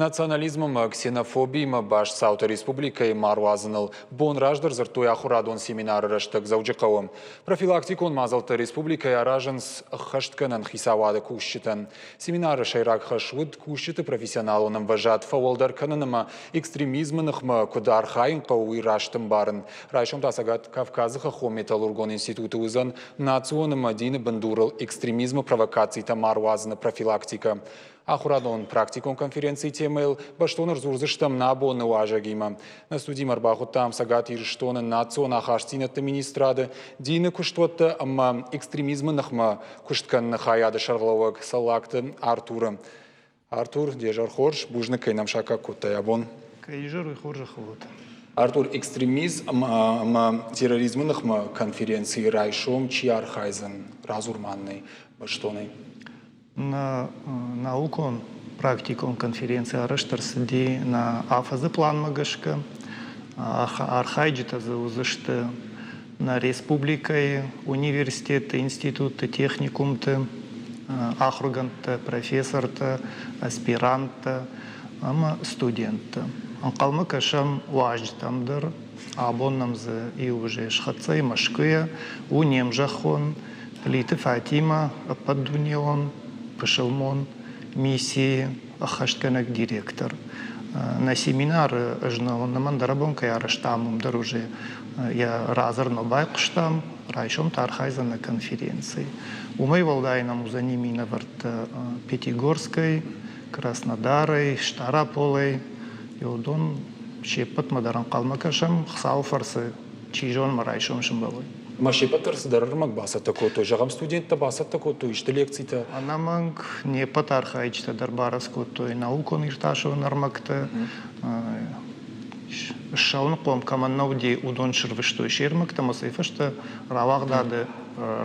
Национализм ӕмӕ ксенофобиимӕ баст цаутӕ республикӕйы ма руадзыныл бон раздӕр дзырдтой ахуырадон семинары рӕстӕг Дзӕуджыхъӕуы. Профилактикон мадзӕлттӕ республикӕйы аразынц ӕххӕстгӕнӕн хицауады кусджытӕн. Семинары сӕйраг хӕс уыд кусджыты профессионалон ӕмвӕзад фӕуӕлдӕр кӕнын ӕмӕ экстремизмы ныхмӕ куыд архайын хъӕуы, уый раст ӕмбарын. Райсом та Цӕгат Кавказы хӕххон металлургон институты уыдзӕн национ ӕмӕ дины бындурыл экстремизмы провокацитӕ ма руадзыны профилактикӕ. Ахуырадон практикон конференцийы темӕйыл бӕстон ӕрдзурдзыстӕм нӕ абоны уазӕгимӕ. Нӕ студимӕ ӕрбахуыдтам Цӕгат Ирыстоны национ ахастдзинӕдты министрады, дины куыстуӕттӕ ӕмӕ экстремизмы ныхмӕ куыст кӕныны хайады сӕргълӕууӕг Цӕллагты Артуры. Артур, де зӕр хорз, бузныг, кӕй нӕм саккаг кодтай абон. Кӕй изӕр, уый хорзӕх уӕд. Артур, экстремизм ӕмӕ терроризмы ныхмӕ конференцийы райсом чи архайдзӕн, радзур ма нын бӕстонӕй. Нӕ наукон практикон конференци арӕзт ӕрцыди нӕ афӕдзы планмӕ гӕсгӕ. Архайджытӕ дзы уыдзысты нӕ республикӕйы университетты, институтты, техникумты ахуыргӕндтӕ, профессортӕ, аспиранттӕ ӕмӕ студенттӕ. Ӕнхъӕлмӕ кӕсӕм уазджытӕм дӕр. Абон нӕм дзы иу уже схӕццӕ и Мӕскуыйӕ, у не мзӕххон Плиты Фатимӕ ӕппӕтдунеон пысылмон миссийы ӕххӕстгӕнӕг директор. Нӕ семинары ӕз нӕмӕн дӕр абон кӕй арӕзтам, уым дӕр уже йӕ радзырдмӕ байхъуыстам, райсом та архайдзӕн нӕ конференцийы. Уымӕй уӕлдай нӕм уыдзӕни минӕвӕрттӕ Пятигорскӕй, Краснодарӕй, Стъараполӕй. Уыдон се ппӕтмӕ дӕр ӕнхъӕлмӕ кӕсӕм, Хуыцауы фӕрцы чи зоны, мӕ райсом сымбӕлой. Ма се ппӕт дӕр цыдӕр ӕрмӕг бацӕттӕ кодтой? Зӕгъӕм, студенттӕ бацӕттӕ кодтой исты лекцитӕ? Ӕнӕмӕнг, не ппӕт архайджытӕ дӕр барӕц кодтой наукон-иртасӕн ӕрмӕгтӕ. Ссӕуынхъом кӕмӕн нӕ уыди, уыдон сырвыстой се рмӕгтӕ ӕмӕ сӕ фӕстӕ рауагъдады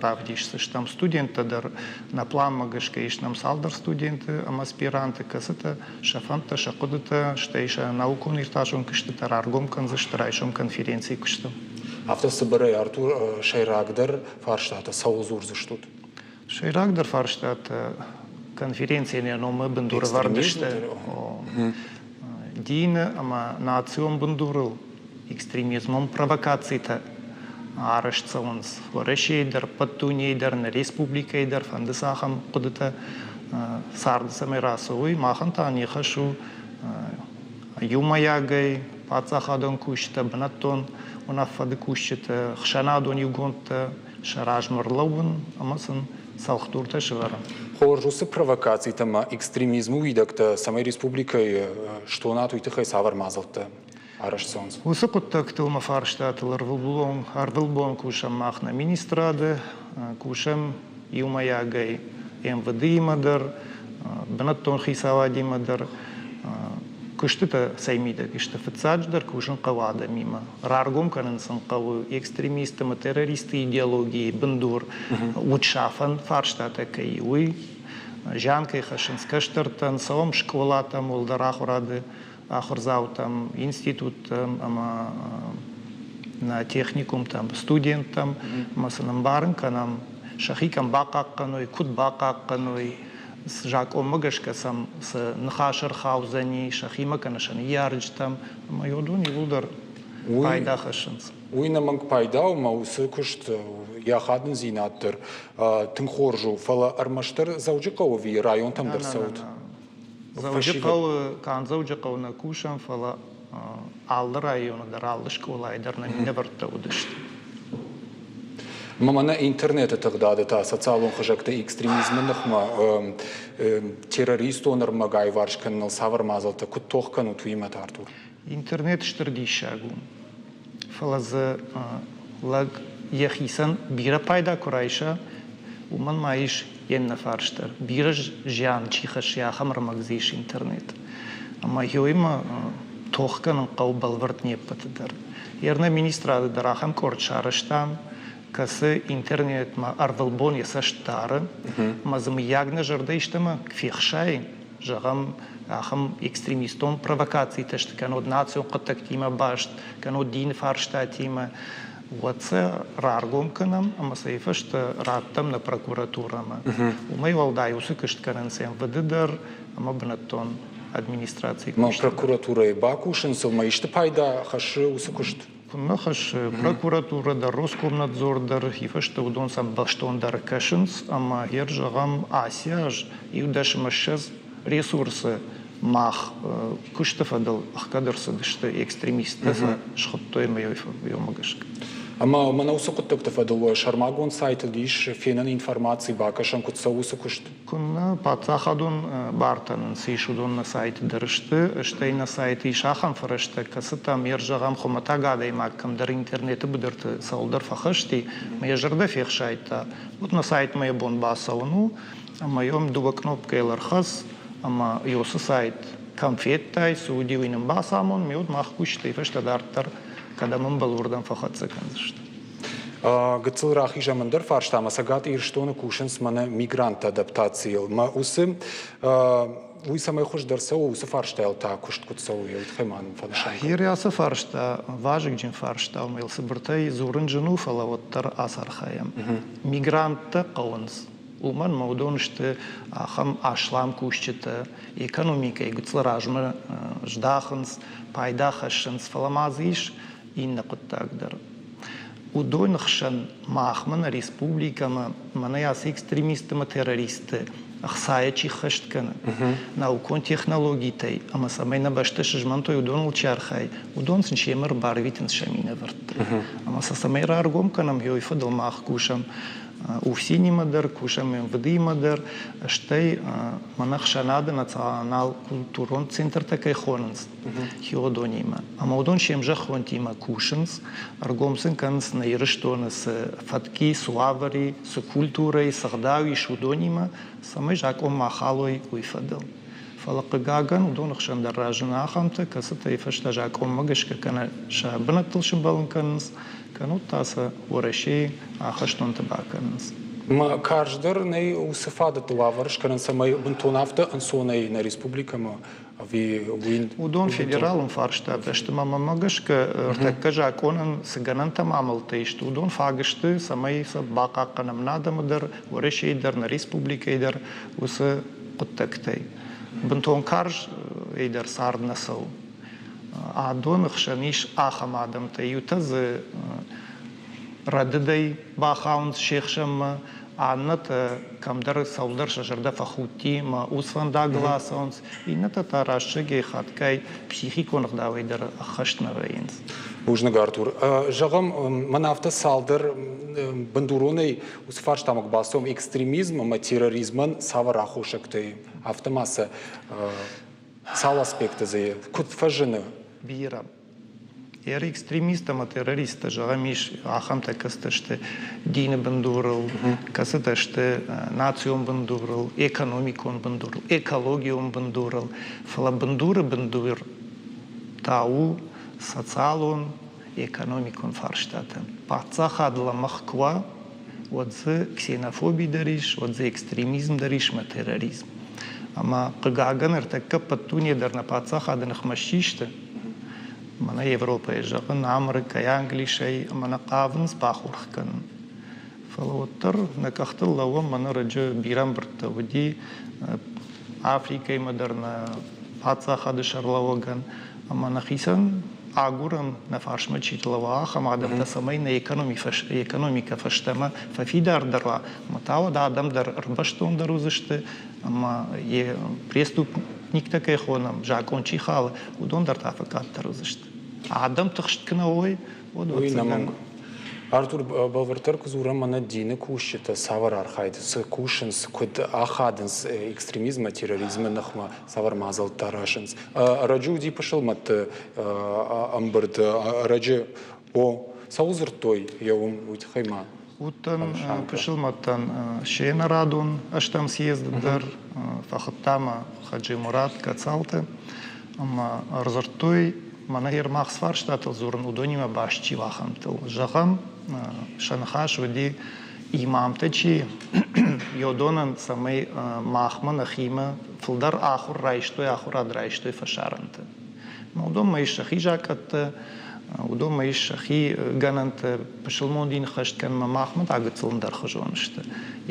равдисдзыстӕм. Студенттӕ дӕр нӕ планмӕ гӕсгӕ ис нӕм цалдӕр студенты ӕмӕ аспиранты, кӕцытӕ сӕ фӕндтӕ, сӕ хъуыдытӕ, стӕй сӕ наукон-иртасӕн куыстытӕ раргом кӕндзысты райсом конференцийы куысты. Афтӕ цыбырӕй, Артур, сӕйрагдӕр фарстатӕ цӕуыл дзурдзыстут? Сӕйрагдӕр фарстатӕ конференцийӕн йӕ номы бындурӕвӕрд сты дины ӕмӕ национ бындурыл экстремизмон провокацитӕ арӕзт цӕуынц Уӕрӕсейы дӕр, ӕппӕт дунейы дӕр, нӕ республикӕйы дӕр, фӕнды цахӕм хъуыдытӕ царды цӕмӕй рацӕуой, махӕн та не хӕс у иумӕйагӕй паддзахадон кусджытӕ, бынӕттон уынаффӕды кусджытӕ, хсӕнадон иугондтӕ сӕ размӕ ӕрлӕууын ӕмӕ сын цӕлхдуртӕ сӕвӕрын. Хорз, уыцы провокацитӕ ӕмӕ экстремизмы уидӕгтӕ цӕмӕй республикӕйы стонат, уый тыххӕй цавӕр мадзӕлттӕ арӕзт цӕуынц? Уыцы хъуыддӕгтыл мӕ фарстатыл ӕрвылбон, ӕрвылбон кусӕм мах нӕ министрады, кусӕм иумӕйагӕй МВД-имӕ дӕр, бынӕттон хицауадимӕ дӕр. Куыстытӕ цӕй мидӕг сты? Фыццаджыдӕр кусын хъӕуы адӕмимӕ, раргом кӕнын сын хъӕуы экстремистты ӕмӕ террористты идеологийы бындур, удсафӕн фарстатӕ кӕй уый, зиан кӕй хӕссынц кӕстӕртӕн, цӕуӕм скъолатӕм, уӕлдӕр ахуырады ахуырдзаутӕм, институттӕм ӕмӕ нӕ техникумтӕм, студенттӕм ӕмӕ сын ӕмбарын кӕнӕм, сӕхи кӕм бахъахъхъӕной, куыд бахъахъхъӕной, закъонмӕ гӕсгӕ сӕм цы ныхас ӕрхаудзӕни сӕхимӕ кӕнӕ сӕ ныййарджытӕм, ӕмӕ уыдон иууылдӕр пайда хӕссынц. Уый ӕнӕмӕнг пайда у ӕмӕ уыцы куыст йӕ ахадындзинад дӕр тынг хорз у, фӕлӕ ӕрмӕстдӕр Дзӕуджыхъӕуы ӕви районтӕм дӕр цӕут? Дзӕуджыхъӕуы, канд Дзӕуджыхъӕуы нӕ кусӕм, фӕлӕ алы районы дӕр, алы скъолайы дӕр нӕ минӕвӕрттӕ уыдысты. Мӕнӕ интернеты тыгъдады та социалон хызӕгты экстремизмы ныхмӕ террористон ӕрмӕг аиварс кӕныныл цавӕр мадзӕлттӕ куыд тох кӕнут уыимӕ та, Артур? Интернет стыр диссаг у, фӕлӕ дзы лӕг йӕхицӕн бирӕ пайда куы райса, уымӕн ма ис йе ннӕ фарс дӕр. Бирӕ зиан чи хӕссы, ахӕм ӕрмӕг дзы ис интернет. Ӕмӕ йоимӕ тох кӕнын хъӕуы бӕлвырд не ппӕты дӕр. Ернӕ министрады дӕр ахӕм къорд сарӕзтам, кӕцы интернетмӕ ӕрвылбон йӕ цӕст дары, ӕмӕ дзы мыййаг нӕ зӕрдӕ истӕмӕ фехсайы, зӕгъӕм, ахӕм экстремистон провокацитӕ сты, кӕнӕ национ хъуыддӕгтимӕ баст, кӕнӕ дины фарстатимӕ, уӕд сӕ раргом кӕнӕм ӕмӕ сӕ фӕстӕ раттӕм нӕ прокуратурӕмӕ. Уымӕй уӕлдай уыцы куыст кӕнынц МВД дӕр ӕмӕ бынӕттон администрацийы Ма прокуратурӕйы бакусынц ыл, ма исты пайда хӕссы уыцы куыст? Куыннӕ хӕссы прокуратурӕ дӕр, Роскомнадзор дӕр, хифӕстӕ уыдон сӕм бӕстондӕр кӕсынц ӕмӕ гъер зӕгъӕм, ацы аз иу дӕс ӕмӕ ссӕдз ресурсы мах куысты фӕдыл ӕхгӕд ӕрцыдысты, экстремисттӕ сӕ схуыдтой ӕмӕ уымӕ гӕсгӕ. Ӕмӕ мӕнӕ уыцы хъуыддӕгты фӕдыл уӕ сӕрмагонд сайтыл ис фенӕн информаци, бакӕсӕн, куыд цӕуы уыцы куыст? Куыннӕ, паддзахадон бартӕ нын цы ис, уыдон нӕ сайты дӕр сты, стӕй нӕ сайты ис ахӕм фӕрӕзтӕ, кӕцытӕм йе зӕгъӕм хуымӕтӕг адӕймаг кӕмдӕр интернеты быдырты цӕуылдӕр фӕхӕсти, ӕмӕ йӕ зӕрдӕ фехсайдта, уӕд нӕ сайтмӕ йӕ бон бацӕуын у, ӕмӕ йӕм дыууӕ кнопкӕйыл ӕрхӕц, ӕмӕ уыцы сайт кӕм федтай, цы уыди, уый нын бацамон, ме уӕд мах кусджытӕй фӕстӕ дарддӕр кӕдӕм ӕмбӕлы, уырдӕм фӕхӕццӕ кӕндзысты. Гыццыл рахизӕм ӕндӕр фарстамӕ. Цӕгат Ирыстоны кусынц мӕнӕ мигрантты адаптацийыл. Мӕ уыцы уый цӕмӕй хуыздӕр цӕуы, уыцы фарстайыл та куыст куыд цӕуы, уый тыххӕй ма нын фӕнысан кӕн. Гъер ацы фарста вазыгджын фарста у, мӕ цыбыртӕй дзурын зын у, фӕлӕ уӕддӕр ацархайӕм. Мигранттӕ хъӕуынц, уымӕн ӕмӕ уыдон сты ахӕм аслам кусджытӕ, экономикӕйы гыццыл размӕ здахынц, пайда хӕссынц, фӕлӕ ма дзы ис иннӕ хъуыддаг дӕр. Уыдоны хсӕн махмӕ нӕ республикӕмӕ мӕнӕ ацы экстремистты ӕмӕ террористты ӕхцайӕ чи ххӕст кӕны, наукон технологитӕй ӕмӕ цӕмӕй нӕ бӕстӕ сызмӕнтой, уыдоныл чи архайы, уыдон сын семӕ ӕрбарвитынц сӕ минӕвӕртты. Ӕмӕ сӕ цӕмӕй раргом кӕнӕм, уый фӕдыл мах кусӕм УФСИН-имӕ дӕр, кусӕм МВД-имӕ дӕр, стӕй мӕнӕ ӕхсӕнады национал-культурон центртӕ кӕй хонынц, хиуыдонимӕ. Ӕмӕ уыдон се мзӕххонтимӕ кусынц, ӕргом сын кӕнынц нӕ Ирыстоны цы фӕтки, цы уавӕр и, цы культурӕ и, цы гъдау ис, уыдонимӕ, цӕмӕй закъон ма халой, уый фӕдыл. Фӕлӕ, хъыгагӕн, уыдон хсӕн дӕр разыны ахӕмтӕ, кӕцытӕй фӕстӕ закъонмӕ гӕсгӕ кӕнӕ сӕ бынӕттыл сымбӕлын кӕнынц, кӕннод та сӕ Уӕрӕсейы ахӕстонты бакӕнынц. Ма карздӕр нӕй уыцы фадӕтты уавӕр скӕнын, цӕмӕй бынтон афтӕ ӕнцонӕй нӕ республикӕмӕ ӕви уый Уыдон федералон фарстатӕ сты, ӕмӕ мӕнмӕ гӕсгӕ ӕртӕккӕ закъонӕн цы гӕнӕнтӕ ӕмӕ амӕлттӕ ис, уыдон фаг сты, цӕмӕй сӕ бахъахъхъӕнӕм нӕ адӕмы дӕр, Уӕрӕсейы дӕр, нӕ республикӕйы дӕр уыцы хъуыддӕгтӕй. Бынтон карзӕй дӕр цард нӕ цӕуы. Адоны хсӕн ис ахӕм адӕмтӕ, иутӕ дзы рӕдыдӕй бахауынц се хсӕнмӕ, аннӕтӕ кӕмдӕр цӕуылдӕр сӕ зӕрдӕ фӕхудти ӕмӕ усвӕндагыл ацӕуынц, иннӕтӕ та рӕстӕгӕй хатгай психикон ӕгъдауӕй дӕр ӕххӕст нӕ вӕййынц. Бузныг, Артур. Зӕгъӕм, мӕн афтӕ цалдӕр бындуронӕй уыцы фарстамӕ куы бацӕуӕм, экстремизм ӕмӕ терроризмӕн цавӕр аххосӕгтӕй, афтӕ ма сӕ цал аспекты дзы куыд фӕзыны? Бирӕ. Экстремисттӕ ӕмӕ террористтӕ, зӕгъӕм, ис ахӕмтӕ, кӕцытӕ сты дины бындурыл, кӕцытӕ сты национ бындурыл, экономикон бындурыл, экологион бындурыл. Фӕлӕ бындуры бындур та у социалон, экономикон фарстатӕ. Паддзахад лӕмӕгъ куы уа, уӕд дзы ксенофоби дӕр ис, уӕд дзы экстремизм дӕр ис ӕмӕ терроризм. Ӕмӕ, хъыгагӕн, ӕртӕккӕ ӕппӕт дуне дӕр нӕ паддзахады ныхмӕ ссисты. Мӕнӕ Европӕйы зӕгъын, Амырыкӕй, Англисӕй ӕмӕ нӕ хъавынц бахурх кӕнын. Фӕлӕ уӕддӕр нӕ къӕхтыл лӕууӕм, мӕнӕ рыджы бирӕ ӕмбырдтӕ уыди Африкӕимӕ дӕр нӕ паддзахады сӕргълӕууӕгӕн ӕмӕ нӕхицӕн агурӕм, нӕ фарсмӕ чи лӕууа, ахӕм адӕмтӕ, цӕмӕй нӕ экономикӕ фӕстӕмӕ фӕфидардӕр уа, ӕмӕ та уӕд адӕм дӕр ӕрбӕстондӕр уыдзысты ӕмӕ йӕ преступниктӕ кӕй хонӕм, закъон чи халы, уыдон дӕр та фӕкъаддӕр уыдзысты. Адӕм тыхст куы нӕ уой, уӕд Уый ӕнӕмӕнг. Артур, бӕлвырддӕр куы дзурӕм, мӕнӕ дины кусджытӕ цавӕр архайд, цы кусынц, куыд ахадынц экстремизмы, терроризмы ныхмӕ, цавӕр мадзӕлттӕ аразынц? Ӕрӕджы уыди пысылмӕтты ӕмбырд, ӕрӕджы, о, цӕуыл дзырдтой йӕ уым, уый тыххӕй ма? Уыдтӕн пысылмӕттӕн се нӕрадон ӕстӕм съезды дӕр, фӕхуыдта мӕ Хаджи Мурат Кацалты ӕмӕ ӕрдзырдтой, мӕнӕ Ермах цы фарстатыл дзурын, уыдонимӕ баст чи у, ахӕмтыл. Зӕгъӕм, сӕ ныхас уыди, имамтӕ чи уыдонӕн, цӕмӕй махмӕ нӕхимӕ фылдӕр ахуыр райстой, ахуырад райстой фӕсарӕнты. Уыдонмӕ ис сӕхи закъӕттӕ, Уыдонмӕ ис сӕхи гӕнӕнтӕ пысылмон дин хӕст кӕнынмӕ, махмӕ та гыццыл ӕндӕрхуызон сты.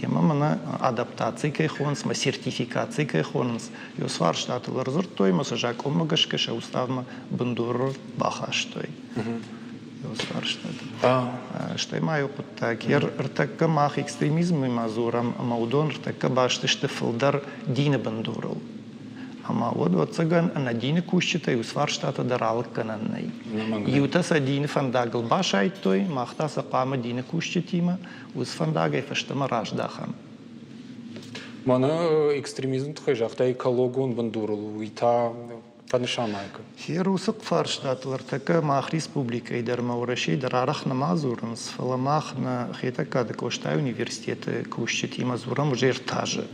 Емӕ мӕнӕ адаптаци кӕй хонынц, мӕ сертификаци кӕй хонынц, уыцы фарстатыл ӕрдзырдтой ӕмӕ сӕ закъонмӕ гӕсгӕ сӕ уставмӕ бындурыл бахастой. Уыцы фарстатыл. Стӕй ма иу хъуыддаг, ӕртӕккӕ мах экстремизмимӕ дзурӕм ӕмӕ уыдон ӕртӕккӕ баст сты фылдӕр дины бындурыл. Ӕмӕ уӕд, ӕвӕццӕгӕн, ӕнӕ дины кусджытӕй уыцы фарстатӕ дӕр алыггӕнӕн нӕй. Иутӕ сӕ дины фӕндагыл басайдтой, мах та сӕ хъуамӕ дины кусджытимӕ уыцы фӕндагӕй фӕстӕмӕ раздахӕм. Мӕнӕ экстремизмы тыххӕй загъта экологон бындурыл, уый та фӕнысанмӕ. Уыцы фарстатыл ӕртӕккӕ мах республикӕйы дӕр ӕмӕ Уӕрӕсейы дӕр арӕх нӕма дзурынц, фӕлӕ мах нӕ Хетӕгкаты Къостайы университеты кусджытимӕ дзурӕм уже ӕртӕ азы.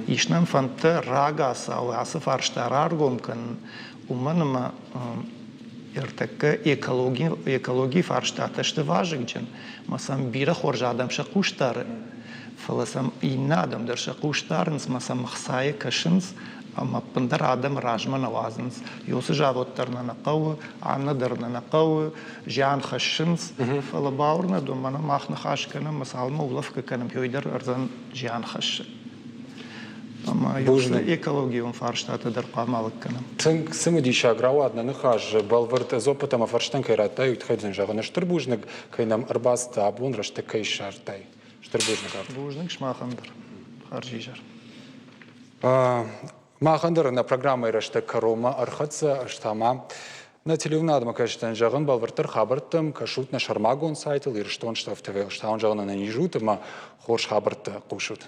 Ис нӕм фӕндтӕ рагацау ацы фарста раргом кӕнын, уымӕн ӕмӕ ӕртӕккӕ экологийы фарстатӕ сты вазыгджын, ӕмӕ сӕм бирӕ хорз адӕм сӕ хъус дары. Фӕлӕ сӕм иннӕ адӕм дӕр сӕ хъус дарынц ӕмӕ сӕм ӕхцайӕ кӕсынц ӕмӕ ӕппындӕр адӕмы размӕ нӕ уадзынц. Уыцы завод дӕр нӕ нӕ хъӕуы, аннӕ дӕр нӕ нӕ хъӕуы, зиан хӕссынц. Фӕлӕ бауырнӕд уӕ, мӕнӕ мах ныхас кӕнӕм ӕмӕ цалынмӕ улӕфгӕ кӕнӕм, уый дӕр ӕрдзӕн зиан хӕссы. Ӕмӕ экологион фарстатӕ дӕр хъуамӕ алыг кӕнӕм. Тынг цымыдисаг рауад нӕ ныхас. Бӕлвырд дзуаппытӕ ӕмӕ фӕрстӕн кӕй радтай, уый тыххӕй дын зӕгъын стыр бузныг, кӕй нӕм ӕрбацыдтӕ абон, рӕстӕг кӕй ссардтай. Стыр бузныг. Бузныг сымахӕн дӕр. Хӕрзизӕр. Махӕн дӕр нӕ программӕйы рӕстӕг кӕронмӕ ӕрхӕццӕ, ӕз та ма нӕ телеуынадмӕ кӕсджытӕн зӕгъын бӕлвырддӕр хабӕрттӕм кӕсут нӕ сӕрмагонд сайтыл Ирыстон ТВ. Стауын зӕгъын ӕнӕниз ут ӕмӕ хорз хабӕрттӕ хъусут.